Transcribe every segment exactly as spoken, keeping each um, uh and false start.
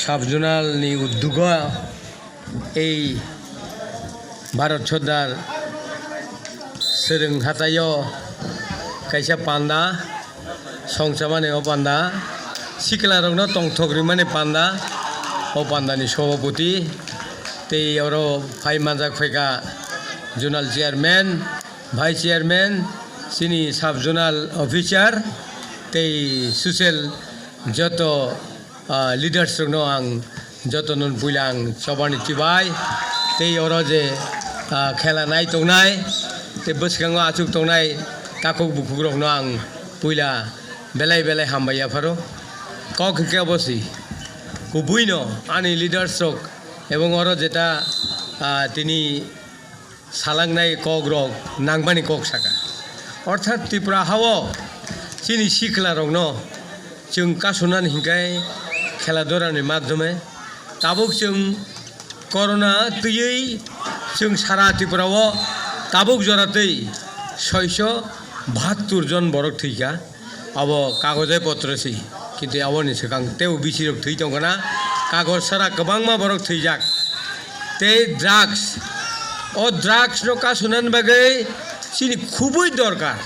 Sub-zonal ni uddugo ei Bharat Sardar swrwng hataio kaisa panda songchamani, o panda siklarokno tongthok rimani panda, o pandani sobhapoti tei oro phai manjak phaikha zonal chairman, vice chairman, chini sub-zonal officer tei social joto ah, leaders rokno ang jotono puila ang chobani chibai tei oro je, ah, khela nai tongnai tei bwskango achuk tongnai takhuk bukhukrokno ang puila belai belai hambai yapharo. Kok hwnkhe obo si kubuino ani leaders rok ebong oro jeta, ah, tini salangnai kokrok nangbani kok saka. Orthat Tripura hao chini siklarokno chwng kasunani hinkhai khela dorani madhyome tabuk chwng corona twiwi chwng sara Tripura o tabuk jora twi soiso bahattur jon borok thwikha. Abo kagojai potro si, kintu aboni swkang teibo bisirok thwi tongkha na, kagoj sara kwbangma borok thwijak. Tei drugs, o drugs no kasunani bagwi chini khubui dorkar,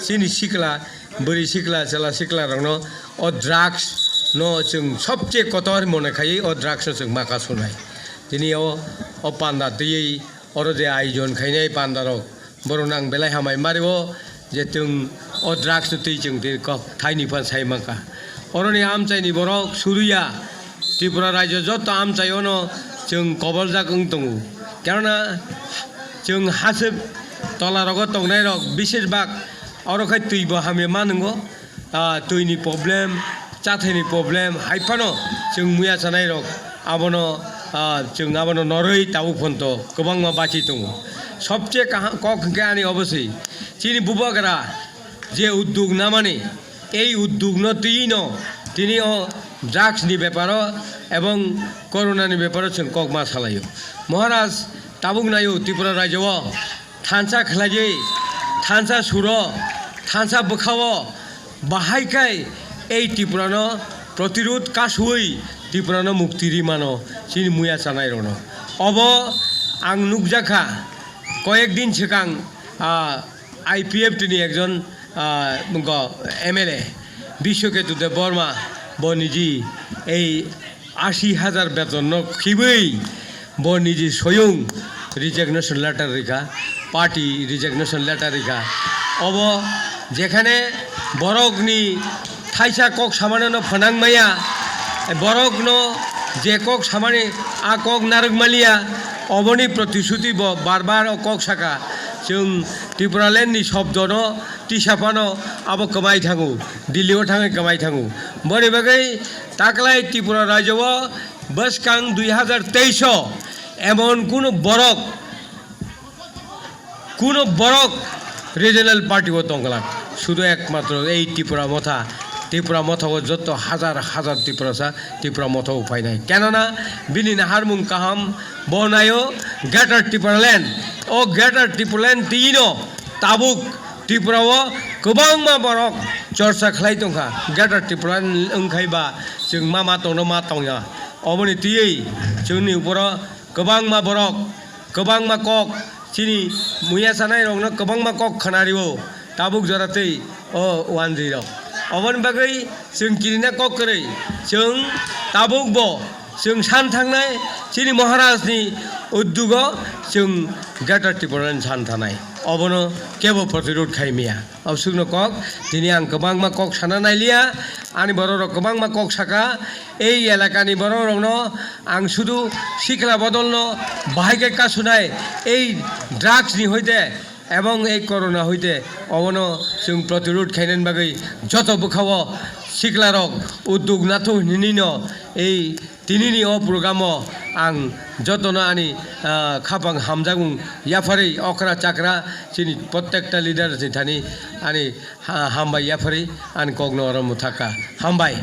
chini sikla, bwrwi sikla, chwla sikla rokno o drugs no chwng sobche kotor mone khaiwi o drugs no chwng ma kasunai. Tini o, o panda twiwi oro je ayojon khainai pandarok, borok nang belai hambai mario je chwng o drugs no twi chwng twi kok thaini phan sai mankha. Oroni amchaini borok suriya Tripura rajyo joto amchaiono chwng koboljak wng tongo. Kerana chwng haswk tola rogo tongnai rok bises bak oro khai twi bo hamya ma nwngo. Ah, twini problem, chathaini problem, hai phano chwng muya chanai rok abono, ah, chwng abono norwi tabuk phonto kwbangma bachi tongo. Sobche kaham kok hwnkhe ani obo se, chini bubagra je udduk namani, ei udduk no twi no tini o drugs ni beparo ebong corona ni beparo chwng kok ma salaio. Maharaj, tabuk naio Tripura rajyo o thansa khlaidi, thansa suro, thansa bwkhao, bahai khai ei Tripurano protirud kasui Tripurano mukti ri mano chini muya chanai rokno. Obo ang nukjakha koyek din swkang, ah, I P F T ni ekjon, ah, go M L A Biswaketu Debbarma bo niji ei ashi hajar betonno khibwi bo niji soyung resignation letter rikha, party resignation letter rikha. Obo jekhane borokni thaisa kok samanano phanang maya, borokno je kok samani a kok narwk maliya, oboni protishuti bo bar bar o kok saka. Chwng Tipraland ni shobdono tisa phano abo kwmai thango, Delhi o thangwi kwmai thango. Boni bagwi taklai Tripura rajyo o bwskang dui hazar teis o emon kunu borok, kunu borok regional party o tongglak. Sudu ekmatro ei Tripura Motha, Tripura Motha o joto hazar hazar Tiprasa Tripura Motha o phainai. Kenana bini naharmung kaham, bo naio Greater Tipraland. O Greater Tipraland twi no tabuk Tripura o kwbangma borok chorcha khlai tongkha. Greater Tipraland wngkhai ba chwng ma ma tongno ma tongya. Oboni twiwi chwngni uporo kwbangma borok, kwbangma kok, chini muya chanai rokno kwbangma kok khwnario tabuk jora twi o wanjwi rok. Oboni bagwi chwng kirina kok kwrwi, chwng tabuk bo chwng san thangnai, chini Maharaj ni uddugo chwng Greater Tipraland san thanai, obono kebo protirod khai maya. Obsukno kok, tini ang kwbangma kok sana nailiya, ani borok rok kwbangma kok saka, ei elakani borok rokno ang sudu sikla bodolno bahai khe kasunai, ei drugs ni hoite ebong ei corona hoite obono chwng protirod khainani bagwi joto bwkhao sikla rok udduk nathu hinino ei Tinini o program o ang jotono ani, ah, khapang hamjakmung yapharwi okra chakra chini prottekta leaders ni thani ani ha-, hambai yapharwi ani kokno oro mwthakha. Hambai.